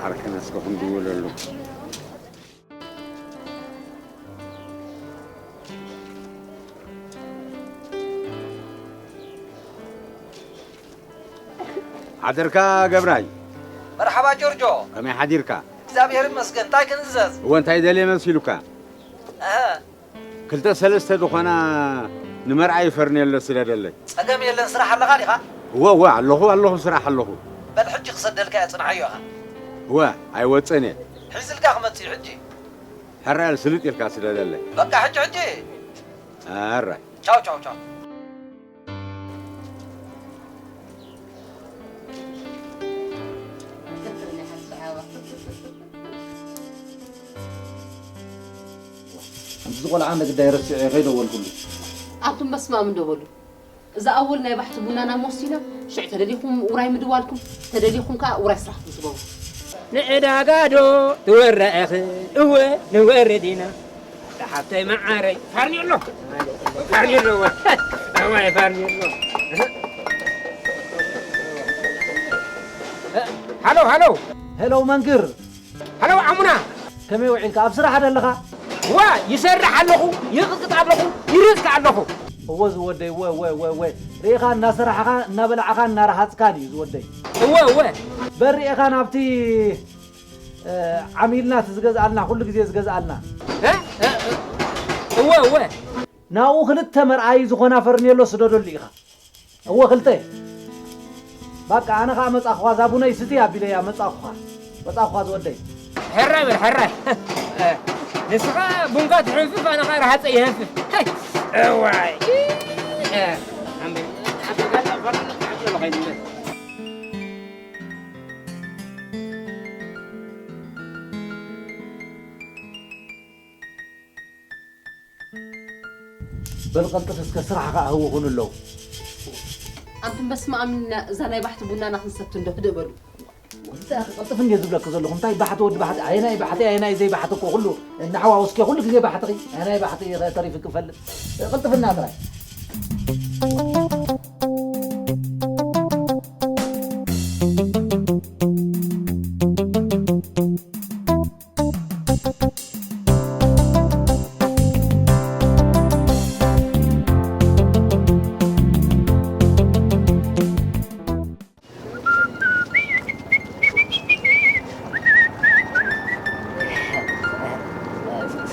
ኣርከነ እስከ ክንድውለሉ። ሓደርካ ገብራይ። መርሓባ ጆርጆ። ከመይ ሓዲርካ? እግዚኣብሔር ይመስገን። እንታይ ክንእዘዝ? እወ፣ እንታይ ደልየ መሲሉካ? እህ። ክልተ ሰለስተ ዝኾና ንመርዓይ ፈርኔሎ ስደደለይ። ጸገም የለን፣ ስራሕ ኣለኻ ዲኻ? እወ፣ እወ፣ ኣለኹ፣ ኣለኹ፣ ስራሕ ኣለኹ። በል ሕጂ ክሰደልካ እየ፣ ጽንሓዮ ኢኻ። እወ፣ ኣይወጽእን እየ። ሒዝልካ ክመጽእ እዩ ሕጂ። ሕራይ ስልጥ ኢልካ ስደደለይ። በቃ ሕጂ፣ ሕጂ። ሕራይ። ቻው፣ ቻው፣ ቻው። ኣንቲ ዝቆልዓ ነግዳይ ረሲዐ ከይደወልኩሉ። ኣንቱም በስማም እንዶ በሉ። እዛ ኣወል ናይ ባሕቲ ቡናና ሞሲና፣ ሽዕ ተደሊኹም ውራይ ምድዋልኩም፣ ተደሊኹም ከኣ ውራይ ስራሕኩም ትገብሩ። ንዕዳጋ ዶ ትወርዳ ኢኽን? እወ፣ ንወርድ ኢና። ሓብተይ መዓረይ፣ ፋርኔሎ፣ ፋርኔሎ፣ እወ፣ እወ፣ ፋርኔሎ። ሃሎ፣ ሃሎ። ሄሎ፣ መንክር። ሃሎ፣ ኣሙና። ከመይ ውዒልካ? ኣብ ስራሕ ዶ ኣለኻ? ዋ፣ ይሰርሕ ኣለኹ፣ ይቕጥቅጥ ኣለኹ፣ ይርጽ ኣለኹ። እወ፣ ዝወደይ፣ እወ፣ እወ፣ እወ፣ እወ። ርኢኻ እናሰራሕኻ፣ እናበላዕኻ፣ እናረሃጽካን እዩ፣ ዝወደይ። እወ፣ እወ። በል ርኢኻ ናብቲ እ፣ ዓሚልና እቲ ዝገዝኣልና፣ ኩሉ ግዜ ዝገዝኣልና። እ? እ፣ እ፣ እወ፣ እወ። ናብኡ ክልተ መርኣዪ ዝኾና ፈርኔሎ ስደደሉ ኢኻ። እወ፣ ክልተ። ባቃ፣ ኣነ ኸኣ መጻኹኻ፣ እዛ ቡነይ ስቲ ኣቢለያ መጻኹኻ። መጻኹኻ ዝወደይ። ሕራይ በል፣ ሕራይ። ንስኻ ቡንካ ትሕንፍፍ፣ ኣነ ኸኣ ረሃጸ ይሃንፍፍ። ሀይ፣ እዋይ። እ፣ ኣምበይ፣ ሓንቲ ጋላ ፈርኔሎ፣ ሓንቲ ኸይድነት። በል ቀልጥፍ እስከ ስራሕ ከኣ ህውኹን ኣለዉ። ኣንቱም በስመ ኣብ እዛ ናይ ባሕቲ ቡናና ክንሰቲ እንዶ ህድእ በሉ። እንታይ ኢኺ ቀልጥፍ እንድየ ዝብለኪ ዘለኹ? እንታይ ባሕቲ ወዲ ባሕቲ? ኣየናይ ባሕቲ? ኣየናይ ዘይባሕቲ? እኮ ኩሉ እናሓዋወስኪ ኩሉ ግዜ ባሕትኺ። ኣየናይ ባሕቲ ኢኺ ተሪፍኪ ክፈልጥ? ቅልጥፍና ጥራይ።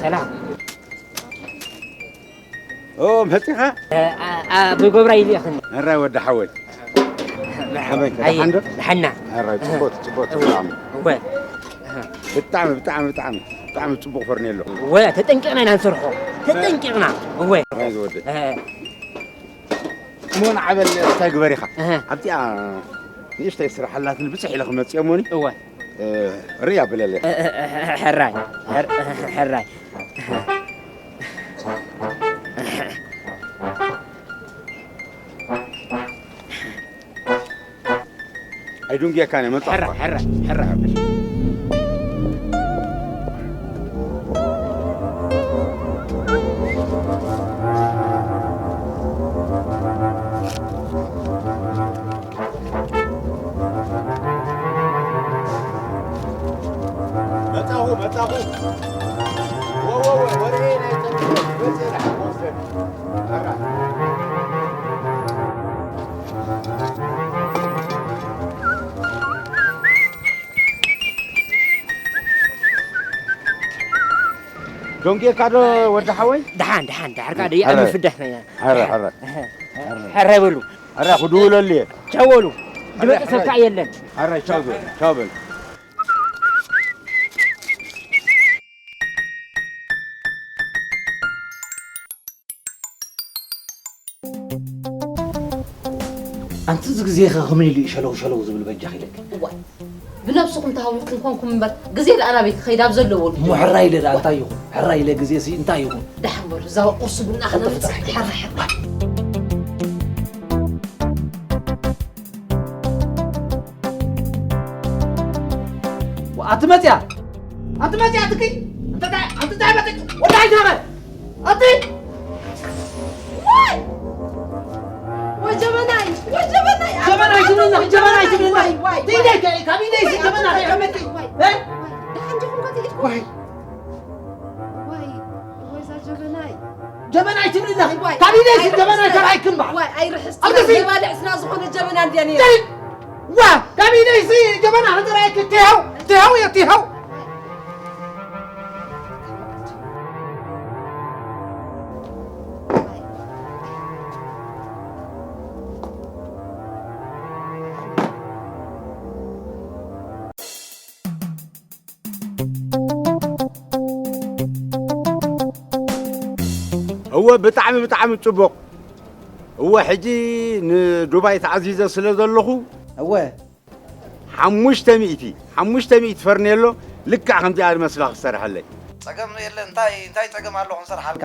ሰላም። ኦ፣ መጺኻ? እ፣ ኣ፣ ኣ፣ ብጎብራ ይልእኽኒ። ሕራይ ወዲ ሓወይ። መርሓባ። ከመይ፣ ኣየ፣ ደሓን ዶ? ደሓና። ሕራይ፣ ጽቡቕ፣ ጽቡቕ፣ እወ፣ ብጣዕሚ። እወ። ብጣዕሚ፣ ብጣዕሚ፣ ብጣዕሚ፣ ብጣዕሚ ጽቡቕ ፈርኔሎ። እወ፣ ተጠንቂቕና ኢና ንሰርሖ። ተጠንቂቕና። እወ። ሕራይ ዝወደይ። እ። እሞ ንዓበል እንታይ ግበር ኢኻ? እህ። ኣብቲኣ ንእሽተይ ስራሕ ኣላትኒ ብጽሕ ኢለ ክመጽእ እሞኒ። እወ። እ፣ ርያ ብለለ። እ፣ እ፣ እ፣ ሕራይ፣ ሕር-፣ እ፣ ሕራይ። ኣይዱንግየካን እየ፣ መጻኹ። ሕራይ፣ ሕራይ፣ ሕራይ። መጻኹ፣ መጻኹ። ወ፣ ወ፣ ወ፣ ወርኤ ናይ ጸርፊ ወርኤ ደሓን ወስደኒ። ኣራ። ደንጊየካ ዶ ወዲ ሓወይ? ደሓን፣ ደሓን፣ ደሓን፣ ዳርጋ ደይ ኣረ። ኣብ ምፍዳሕ ኮይና። ኣረ፣ ኣረ። ሕራይ በሉ። ኣረ፣ ክድውለሉ እየ። ቻው በሉ። ኣረ፣ ዝመጽእ ሰብ ኣረ። ከኣ የለን። ኣረ፣ ቻው በሉ፣ ቻው በሉ። ኣንቲ እዚ ግዜኸ ከመይ ኢሉ እዩ ሸለው ሸለው ዝብል በጃኺ ኢለኪ? እዋይ፣ ብነብስኹም ተሃዊኽኩም ኮንኩም እምበር፣ ግዜ ደኣ ናበይ ክኸይድ ኣብ ዘለዎ እሞ ሕራይ ኢለ ደኣ እንታይ ይኹን? ሕራይ ኢለ ግዜሲ እንታይ ይኹን? ደሓን በሉ፣ እዛ ቁርሲ ቡና ቀልጥፍ ክነምጽእ ጥራሕ። ሕራይ፣ ሕራይ። ኣቲ መጽያ! ኣቲ መጽያ! ኣትኪ! ኣንቲ እንታይ፣ ኣንቲ እንታይ መጺ-? ወዳይ ዞረ! ኣቲ! ዋይ! ወይ ጀበናይ! ወይ ጀበናይ! ጀበናይ ትብልና፣ ጀበናይ ትብልና! ዋይ፣ ዋይ፣ ትይደይ ዋይ! ከ-፣ ካብ ኢደይ ሲ ጀበና ከ-፣ ከመቲ! ዋይ! እ? ዋይ ዋይ ዋይ፣ እዛ ጀበናይ። ጀበናይ ትብሊ ኣለኺ? ዋይ፣ ካብ ኢደይ ሲ ጀበናይ ኣይርሕስና። ተባሂ ክንባዕ። ዋይ፣ ኣይርሕስና። ኣብዚ ሲ ዘባልዕ ስና ዝኾነ ጀበና እንድያ ነይራ። ደይ-፣ ዋ፣ ካብ ኢደይ ሲ ጀበና ክጥራይኪ ትሄው፣ ትሄው እየ፣ ትሄው። እወ፣ ብጣዕሚ፣ ብጣዕሚ ጽቡቕ። እወ፣ ሕጂ ንዱባይ ተኣዚዘ ስለ ዘለኹ፣ እወ። ሓሙሽተ ሚእቲ፣ ሓሙሽተ ሚእቲ ፈርኔሎ ልክዕ ከምዚኣ ዝመስላ ክሰርሐለይ። ጸገም የለን። እንታይ፣ እንታይ ጸገም ኣሎ ክንሰርሓልካ?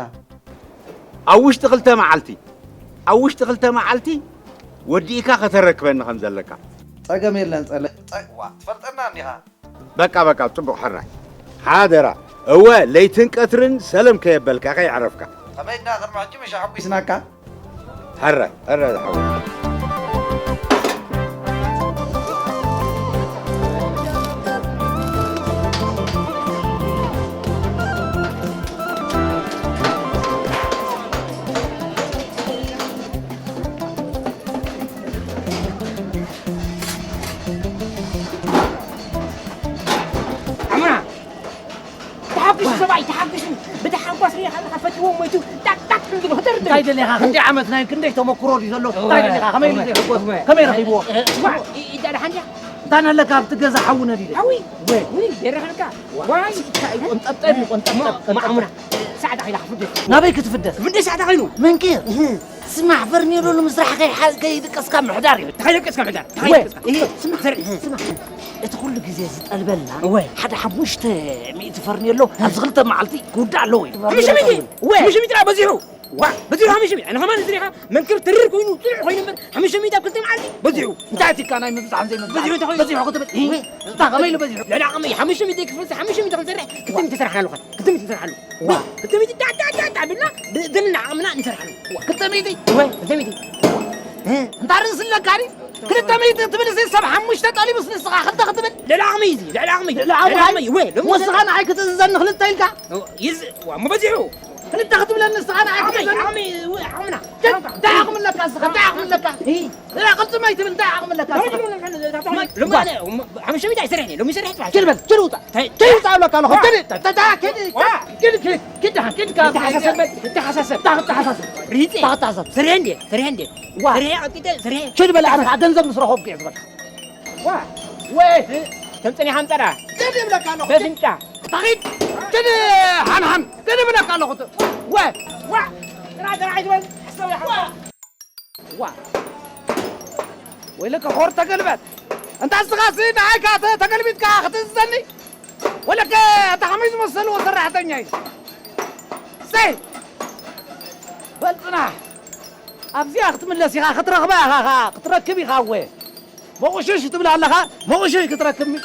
ኣብ ውሽጢ ክልተ መዓልቲ፣ ኣብ ውሽጢ ክልተ መዓልቲ ወዲእካ ከተረክበኒ ከም ዘለካ። ጸገም የለን፣ ጸለ-፣ ጸ-፣ ዋ፣ ትፈልጠና እንዲኻ። በቃ፣ በቃ፣ ጽቡቕ ሕራይ። ሓደራ። እወ፣ ለይትን ቀትርን ሰለም ከየበልካ ከየዕረፍካ። ከመይ እንዳ ቅድሚ ሕጂ ምሽ ኣሐጒስናካ? ሕራይ፣ ሕራይ ዝሓወይ። ዓምና፣ ተሓጒሱ ሰብኣይ፣ ተሓጒሱ። ብታሓጓስ ርኢኻ ኣለኻ፣ ፈትዎ ሞይቱ፣ ጣቅ ጣቅ ክንድሎ፣ ህደር ድር። እንታይ ደሊኻ? ክንደይ ዓመት ናይ ክንደይ ተመክሮ ድዩ ዘሎ? እንታይ ደሊኻ? ከመይ ኢሉ ዘይሕጎስ? ከመይ ረኺብዎ? ዋ፣ ኢ-፣ ኢዳ ደሓን ድያ? እንታይ ኣለካ ኣብቲ ገዛ ሓዊ ነዲደ? ሓዊ? ወይ። ውይ፣ ደረኸልካ። ዋይ። እንታይ እዩ? ቆንጠብጠብ እዩ፣ ቆንጠብጠብ፣ ማ-፣ ቆንጠብጠብ። ማዕሙና፣ ሰዓት ኣኺላ ክፍደስ። ናበይ ክትፍደስ? ክፍደስ ሰዓት ኣኺሉ። መንክር። እህ። ስማዕ፣ ፈርኔሎ ንምስራሕ ከይሓ-፣ ከይድቀስካ ምሕዳር እዩ። ከይደቀስካ ምሕዳር። ወይ፣ ከይደቀስካ። እህ፣ ስማዕ፣ ዘር-፣ እህ። ስማዕ፣ እቲ ኩሉ ግዜ ዝጠልበልና እወ። ሓደ ሓሙሽተ ሚእቲ ፈርኔሎ ኣብዚ ክልተ መዓልቲ ክውዳእ ኣለዎ እዩ። ሓሙሽተ ሚእቲ? እወ። ሓሙሽተ ሚእቲ ደኣ በዚሑ። ዋ፣ በዚሑ ሓሙሽተ ሚእቲ። ኣነ ከማን ዝሪኻ መንክር ትርር ኮይኑ፣ ጽኑዕ ኮይኑ እምበር፣ ሓሙሽተ ሚእቲ ኣብ ክልተ መዓልቲ በዚሑ። እንታይ ኣቲካ ናይ ምብዛሕን ዘይምብዛሕን? በዚሑ እንታይ ኮይኑ? በዚሑ ክትብል? እህ። ወይ፣ እንታይ ከመይ ኢሉ በዚሑ? ልዕሊ ዓቕመይ ሓሙሽተ ሚእቲ ክፍልሲ፣ ሓሙሽተ ሚእቲ ክንሰርሕ፣ ክልተ ሚእቲ ትሰርሓና ኣለኻ። ክልተ ሚእቲ ትሰርሓሉ። ዋ፣ ክልተ ሚእቲ ዳ፣ ዳ፣ ዳ፣ ዳ ብልና፣ ብ-፣ ብልና ዓቕምና ንሰርሓሉ። ዋ፣ ክልተ ሚእቲ? ወይ፣ ክልተ ሚእቲ። እ? እንታይ ርእሲ ኣለካ ድዩ? ክልተ ሚእቲ ክትብል እዚ ሰብ ሓሙሽተ ጠሊቡስ ንስኻ ክልተ ክትብል? ልዕሊ ዓቕሚ እዩ እዚ፣ ልዕሊ ዓቕሚ። ልዕሊ ዓቕሚ? ልዕሊ ዓቕሚ፣ ወይ፣ ሎሚ ወስኻ ንዓይ ክትእዝዘኒ ክልተ ኢልካ? ኦ፣ ይዝ-፣ ዋ፣ እሞ በዚሑ። ክልተ ክትብለኒ ንስኻ ንዓይ ዓቕሚ፣ ክትእዝዘኒ? ዓቕሚ፣ ወይ፣ ዓቕምና። እንታይ ዓቕሚ ኣለካ ንስኻ? እንታይ ዓቕሚ ኣለካ? እ? እ፣ ቅልጽም ኣይትብል፣ እንታይ ዓቕሚ ኣለካ? ሎሚ፣ ሎሚ፣ ሎሚ፣ ሎሚ፣ ዋ። ኣነ፣ ሓሙሽተ ሚእቲ ኣይሰርሕን እየ፣ ሎሚ ይሰርሕ ጽባሕ። ኪድ በል፣ ኪድ ውጻ። ታይ? ኪድ ውጻ ኣለካ ኣለኹ። ዋ። ኪድ፣ ታ-፣ ታ-፣ ኪድ፣ ዋ። ኪድ፣ ኪድ፣ ኪድ፣ ደሓን፣ ኪድ ካብ ተሓሳሰብ በል፣ ተሓሳሰብ። ታ-፣ ተሓሳሰብ። ሪጺ። ታ-፣ ተሓሳሰብ። ስርየ እንዴ? ስርየ እንዴ? ዋ። ስርየ ኣውጢተ፣ ስርየ። ኪድ በል፣ ኣነ ከዓ ገንዘብ ምስ ረኸብኩ እየ ዝበልካ። ዋ። ወይ። ከም ጸኒሓ ኣምጸራ። ኪድ ይብለካ ኣለኹ። በፍንጫ። ታ-፣ ኪድ፣ ኪድ፣ ሃን፣ ሃን። ኪድ ይብለካ ኣለኹ። ወይ። ዋ። ጥራ፣ ጥራ ኣይትበል። ሓሳብ ኢኻ። ዋ። ወይለከ ኾር ተገልበጥ። እንታ ንስኻሲ ንዓይ ከኣ ተ-፣ ተገልቢጥካ ክትእዝዘኒ? ወለከ እታ ከመይ ዝመሰልዎ ሰራሕተኛ እዩ። ሰይ! በል ጽናሕ። ኣብዚኣ ክትምለስ ኢኻ፣ ክትረኽባ ኢኻ፣ ኸኣ ክትረክብ ኢኻ እወ። መቑሽሽ ትብል ኣለኻ፣ መቑሽሽ ክትረክብ ሚ-፣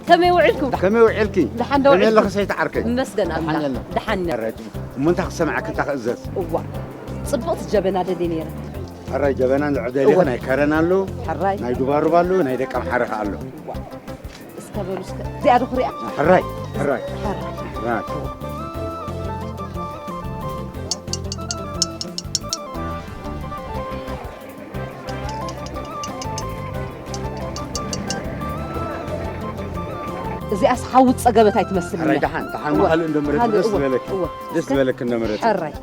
ከመይ ውዒልኩም? ከመይ ውዒልኪ? ደሓን ዶ ከመይ ውዒልኩም? ኣለኺ ሰይቲ ዓርከይ? ይመስገን ኣምላኽ። ደሓን ኣለና። ደሓን ነን። ሕራይ ጽቡቕ። እሞ እንታይ ክሰምዓኪ፣ እንታይ ክእዘዝ? እዋ፣ ጽብቕቲ ጀበና ደልየ ነይረ። ሕራይ ጀበና ንዕደሊ እወ። ናይ ከረን ኣሎ፣ ሕራይ። ናይ ዱባሩባ ኣሎ፣ ናይ ደቂ ኣምሓረ ከኣ ኣሎ። እዋ። እስከ በሉ እስከ እዚኣ ዶ ክሪኣ? ሕራይ፣ ሕራይ። ሕራይ። ሕራይ። እዚኣስ ሓዊ ጸገበት ኣይትመስልን ሕራይ እያ። ደሓን፣ ደሓን እወ። መሃሉ እንዶ ምረጽ ካልእ፣ ደስ እወ፣ ዝበለኪ። እወ። ደስ እስከ ዝበለኪ እንዶ ምረጽ። ሕራይ።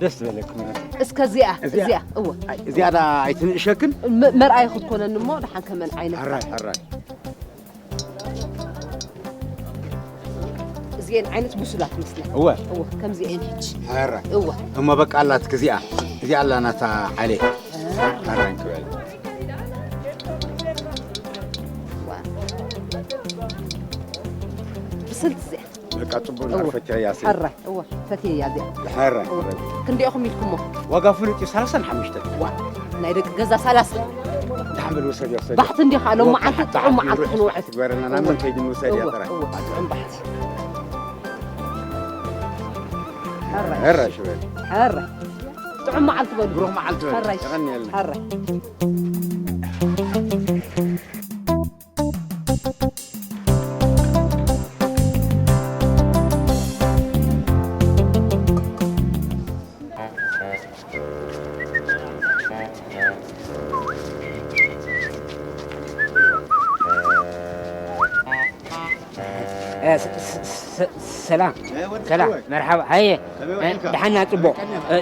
ደስ ዝበለኪ ምረጽ። እስከ እዚኣ፣ እዚኣ። እዚኣ፣ እወ። ኣይ፣ እዚኣ ዳ ኣይትንእሸክን? መ-፣ መርኣይ ክትኮነኒ እሞ ደሓን ከመን ዓይነት ሕራይ፣ ሕራይ። እዚኤን ዓይነት ብሱላት መስለኒ። እወ። እወ፣ ከምዚኤን ሕጂ። ሕራይ። እወ። እሞ በቃ ኣላትክ እዚኣ። እዚኣ ኣላ ናታ ሓይለይ። እ። ሕራይ እንክበል። ዋ። ብስልቲ እዚኣ። በቃ ጽቡቅ እወ። ነገር ፈትሕያ ሲ። ሕራይ፣ እወ፣ ፈትየያ እዚኣ። ሕራይ። እወ። ክንደይ ኢኹም ኢልኩሞ? ዋጋ ፍሉጥ እዩ፣ ሰላሳን ሓሙሽተን። ዋ። ናይ ደቂ ገዛ ሳላስ ዳሕምል ውሰድ ይወሰድ ባሕቲ እንዲኻ ሎመዓንቲ ጥዑም መዓልቲ ክንውዕል ትግበረና ናብ መን ከይዲ ንውሰድ እያ ጥራይ ጥዑም ባሕቲ ሕራሽ በል ሕረ ጥዑም መዓልቲ በሉ ብሩኽ መዓልቲ በል ሕራይ የቐንየልና ሕረ ሰላም ሰላም መርሓባ ሃየ ደሓና ፅቡቕ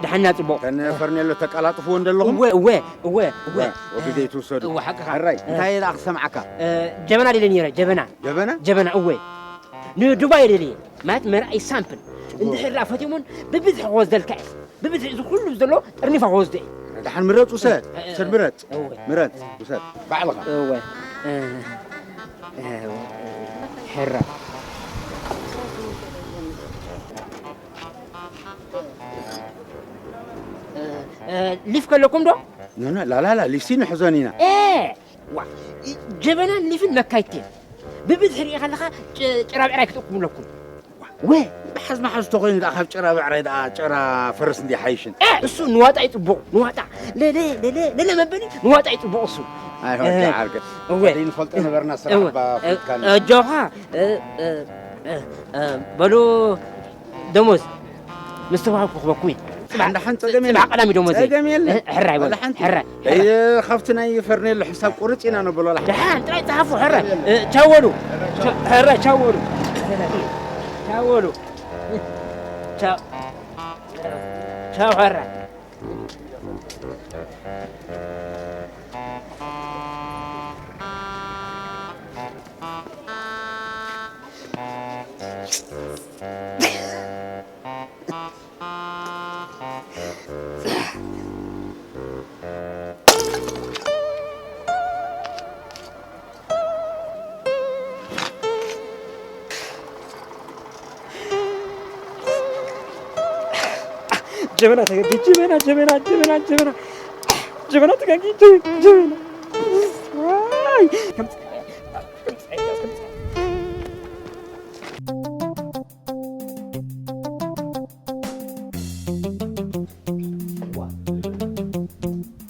ደሓና ፅቡቕ ከነ ፈርኔሎ ተቀላጥፍዎ እንደለኹም እወ እወ እወ እወ ወግዜ ትውሰዱ እወ ሓቅኻ ሕራይ እንታይ ኢላ ክሰምዓካ ጀበና ደለ ነይረ ጀበና ጀበና ጀበና እወ ንዱባይ ደልየ ማለት መርኣይ ሳምፕል እንድሕር ደኣ ፈትዮሞን ብብዝሒ ክወስደልካ እየ ብብዝሒ እዚ ኩሉ ዘሎ ጠርኒፋ ክወስዶ እየ ደሓን ምረፅ ውሰድ ውሰድ ምረፅ ምረፅ ውሰድ ባዕልኻ እወ ሕራ ሊፍ ከለኩም ዶ ኖኖ ላላላ ሊፍሲ ንሕዞን ኢና ጀበናን ሊፍን መካይቴን ብብዝሒ ርኢ ከለኻ ጭራ ብዕራይ ክጥቁምለኩም ወ መሓዝ መሓዝ ተኮይኑ ደኣ ካብ ጭራ ብዕራይ ደኣ ጭራ ፈረስ እንዲ ሓይሽን እሱ ንዋጣ ይፅቡቕ ንዋጣ ለለ ለለ ለለ መበሊ ንዋጣ ይፅቡቕ እሱ ኣይሆን ዓርገ እወ ንፈልጦ ነበርና ስራሕ ባፍሪካን እጆኻ በሉ ደሞዝ ምስ ተዋሃብኩ ክበኩ እዩ ፅባሕ ደሓን ፀገም የለን ፅባሕ ቀዳሚ ደሞዝ ፀገም የለን ሕራይ በሉ ደሓን ሕራይ ካብቲ ናይ ፈርኔሎ ሕሳብ ቁርፅ ኢና ነብሎ ላ ደሓን ጥራይ ፀሓፉ ሕራይ ቻው በሉ ሕራይ ቻው በሉ ቻው በሉ ቻው ቻው ሕራይ ጀበና ተገቢ ጀበና ጀበና ጀበና ጀበና ጀበና ተገቢ ጀበና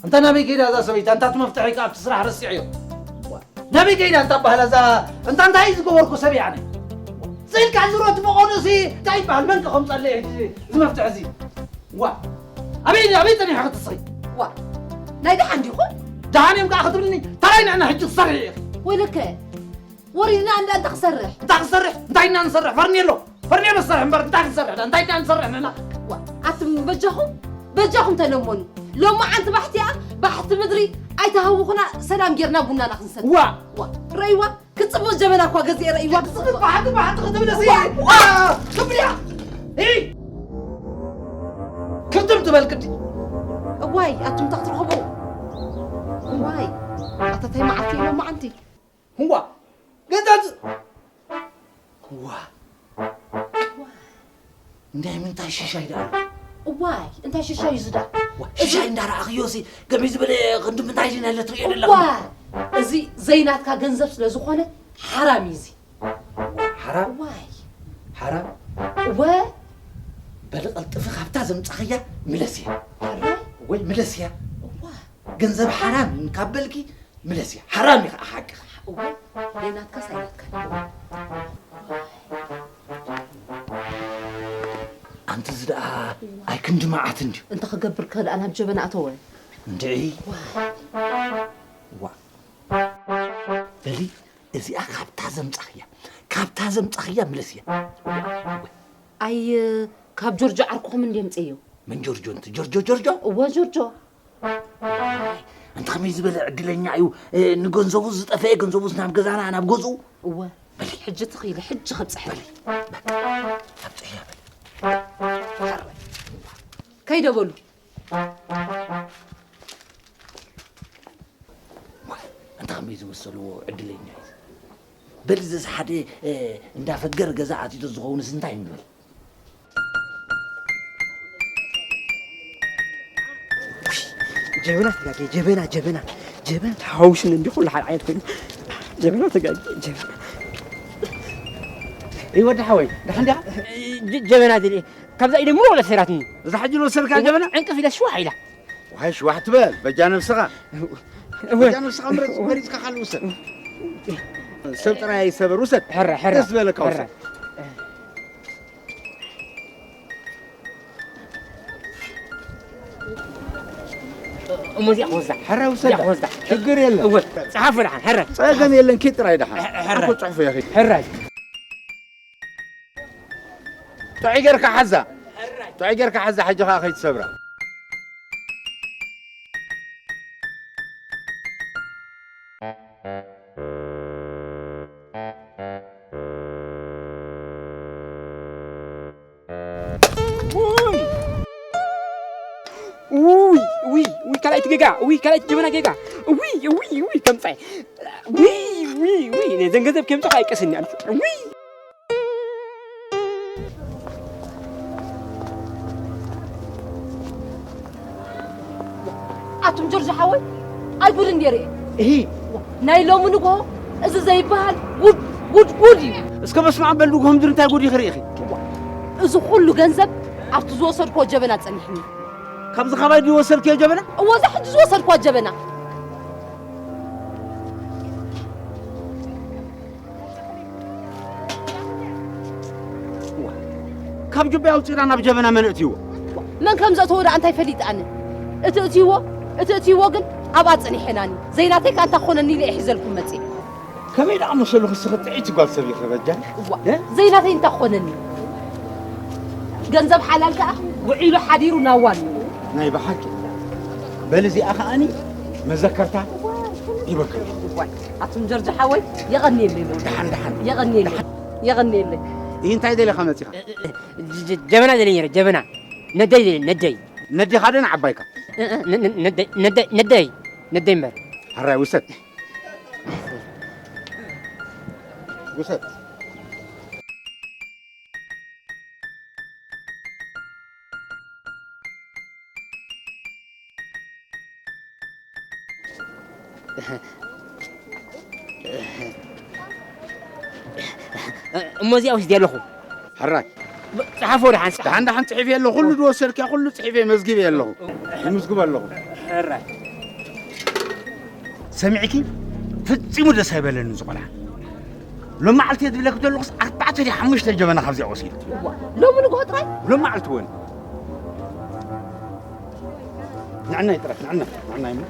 እንተ ናበይ ከይዳ እዛ ሰበይቲ? እንታ እቲ መፍትሒ ከኣ ኣብቲ ስራሕ ረሲዐዮ። ናበይ ከይዳ እንታ በሃላ እዛ? እንታ እንታይ እዩ ዝገበርኩ ሰብ እየ ኣነ? ስኢልካ ዝሮ እቲ በቆሎ ሲ እንታይ ይበሃል? መን ከ ከምፀለየ ሕጂ እዚ መፍትሒ እዚ? ዋ ኣበይ ኣበይ ፀኒሐ ክትስኺ? ዋ ናይ ደሓን ዲኹም? ደሓን እዮም ከኣ ክትብልኒ ታራይ ንዕና ሕጂ ክሰርሕ እየ። ወይለከ ወሪድና እንዳ እንታይ ክሰርሕ እንታይ ክሰርሕ እንታይ ኢና ንሰርሕ ፈርኔሎ ፈርኔሎ ዝሰርሕ እምበር እንታይ ክንሰርሕ ዳ እንታይ ኢና ንሰርሕ ንሕና ዋ ኣቱም በጃኹም በጃኹም ተለመኑ ሎማዓንቲ ባሕቲ እያ ባሕቲ ምድሪ ኣይትሃውኹና ሰላም ጌርና ቡናና ክንሰቲ ዋ ዋ ረእይዋ ክትፅቡቕ ጀበና እኳ ገዚኤ ረእይዋ ክትፅቡቕ ባሕቲ ባሕቲ ክትብለሲ ክትብልያ ክትም ትበል ቅዲ እዋይ ኣቱም እንታይ ክትረኽቡ እዋይ ኣተታይ መዓልቲ እዩ ሎማዓንቲ ህዋ ገዛዝ ህዋ እንታይ ምንታይ ሽሻይ ደኣ ኣሎ እዋይ እንታይ ሽሻይ እዩ ዝዳ ሽሻይ እንዳረኣኽዮ ሲ ከመይ ዝበለ ክንዲ ምንታይ ዲና ለትርእዮ ደለኹ እዋ እዚ ዘይናትካ ገንዘብ ስለ ዝኾነ ሓራም እዩ እዚ ሓራም እዋይ ሓራም እወ በሊ ቀልጥፊ ካብታ ዘምጻኽያ ምለስያ ሕራይ ወይ ምለስያ እዋ ገንዘብ ሓራም ካብ በልኪ ምለስያ ሓራም እዩ ከዓ ሓቂ እወ ናይ ናትካስ ኣይናትካን ኣንቲ እዚ ደኣ ኣይ ክንዲ መዓት እንድዩ እንተ ክገብር ከ ደኣ ናብ ጀበና ኣተወ እንድዒ ዋ በሊ እዚኣ ካብታ ዘምጻኽያ ካብታ ዘምጻኽያ ምለስያ ኣይ ካብ ጆርጆ ዓርኩኹም እንድዮም ጸዮ መን ጆርጆ እንት ጆርጆ ጆርጆ እወ ጆርጆ ኣንታ ከመይ ዝበለ ዕድለኛ እዩ ንገንዘቡ ዝጠፈአ ገንዘቡስ ናብ ገዛና ናብ ገዝኡ እወ ሕጂ ትኽኢለ ሕጂ ከብፅሐ ኣብፅሕያ በል ከይደ በሉ እንታ ከመይ ዝመሰልዎ ዕድለኛ እዩ በል ዘስ ሓደ እንዳፈገር ገዛ ኣትዩ ዝኸውንስ እንታይ ንብል ጀበና ተጋጊ፣ ጀበና፣ ጀበና፣ ጀበና ተሃውሽን እንዲ ኩሉ ሓደ ዓይነት ኮይኑ። ጀበና ተጋጊ፣ ጀበና። እይ ወዲ ሓወይ፣ ደሓን ዲኻ? ጀ-፣ ጀበና ድልየ። ካብዛ ኢደ ሙሉ ወለ ሰራትኒ። እዛ ሕጂ ዝወሰድካ ጀበና? ዕንቅፍ ኢለ ሽዋሕ ኢላ። ዋይ ሽዋሕ ትበል፣ በጃ ነብስኻ። እወ። በጃ ነብስኻ ምረጽ፣ እወ። መሪጽካ ካልእ ውሰድ። ሰብ ጥራይ ኣይሰበር፣ ውሰድ። ሕረ፣ ሕረ፣ ደስ ዝበለካ ሕረ። ውሰድ። እሞ እዚኣ ክወስዳ። ሕረ ውሰዳ። እዚኣ ክወስዳ። ችግር የለን። እወ፣ ጸሓፉ ደሓን፣ ሕረ። ጸገም የለን፣ ኪድ ጥራይ ደሓን። ሕረ። ኣኮ ጽሑፍ እየ ኺድ። ሕረ። ጥዑይ ጌርካ ሓዛ። ጥዑይ ጌርካ ሓዛ፣ ሕጂ ኸኣ ከይትሰብራ። ውይ! ውይ! ውይ! ውይ! ካልኣይቲ ጌጋ! ውይ! ካልኣይቲ ጀበና ጌጋ! ውይ! ውይ! ውይ! ከምጻይ! ውይ! ውይ! ውይ! ነዘን ገንዘብ ከምጻ ኣይቀስን እያ። ውይ! ኣቱም ጆርጅ ሓወይ፣ ኣይ ጉድ እንዴ ርኤ። እሂ። ናይ ሎሚ ንግሆ እዚ ዘይበሃል ጉድ፣ ጉድ፣ ጉድ እዩ። እስከ በስመ ኣብ በል፣ ንግሆ ምድሪ እንታይ ጉድ እዩ ክርኢ ኢኺ? እዚ ኩሉ ገንዘብ ኣብቲ ዝወሰድክዎ ጀበና ጸኒሕኒ። ካብዚ ካባይ ድዩ ወሰድክዮ ጀበና? እወ፣ እዛ ሕጂ ዝወሰድክዋ ጀበና። ካብ ጁባይ ኣውጺእና ናብ ጀበና መን እእትይዎ? መን ከም ዘእተዎ ደኣ እንታይ ፈሊጠ ኣነ? እቲ እትይዎ፣ እቲ እትይዎ ግን ኣብኣ ጸኒሐናኒ። ዘይናተይ ከኣ እንታ ክኾነኒ ኢለ እየ ሒዘልኩም መጽየ። ከመይ ደኣ መሰሉ ክስኺ ጥዕይቲ ጓል ሰብ ኢኺ በጃ? እዋ፣ እ? ዘይናተይ እንታ ክኾነኒ? ገንዘብ ሓላል ከኣ ውዒሉ ሓዲሩ ናዋኒ። ናይ ብሓቂ። በል እዚኣ ከኣኒ መዘከርታ ሂበካ። እዋይ፣ ኣቱም ጀርጆ ሓወይ፣ የቐንየለይ መውሊድ። ደሓን፣ ደሓን። የቐንየለይ። ደሓን። የቐንየለይ። ይህ እንታይ ደሊኻ መጺኻ? ጀ-፣ ጀ-፣ ጀበና ደልየ ነይረ፣ ጀበና። ነደይ ደልየ፣ ነደይ። ነዲኻ ዶ ንዓባይካ? እ-፣ እ-፣ ነ-፣ ነ-፣ ነደይ፣ ነደይ፣ ነደይ፣ ነደይ እምበር። ሕራይ ውሰድ። ውሰድ። እሞ እዚኣ ወሲደ ኣለኹ። ሕራይ። ብ-፣ ጸሓፎ ደሓን፣ ጸሓፎ። ደሓን፣ ደሓን ጽሒፈ ኣለኹ። ኩሉ ዝወሰድክያ ኩሉ ጽሒፈ መዝጊበ ኣለኹ። ይምዝግብ ኣለኹ። ሕራይ። ሰሚዕኪ? ፍጺሙ ደስ ኣይበለኒ እዚ ቆልዓ። ሎማዓልቲ እየ ዝብለኪ ዘለኹስ ኣርባዕተ ድዩ ሓሙሽተ ጀበና ካብዚኣ ወሲዱ። እዋ፣ ሎሚ ንግሆ ጥራይ? ሎማዓልቲ እውን። ንዕናይ ጥራሕ፣ ንዕና፣ ንዕናይ እሞ።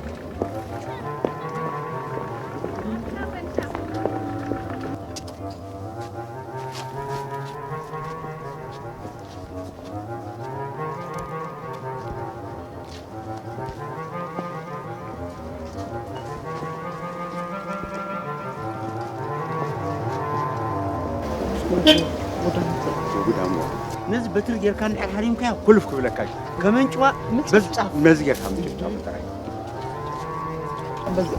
ነዚ በትሪ ጌርካ እንድሕር ሃሪምካዮ፣ ኩልፍ ክብለካ እዩ። ከመንጭዋ በዚ ጫፍ ነዚ ጌርካ ምጭብጫብ ጥራይ። በዚ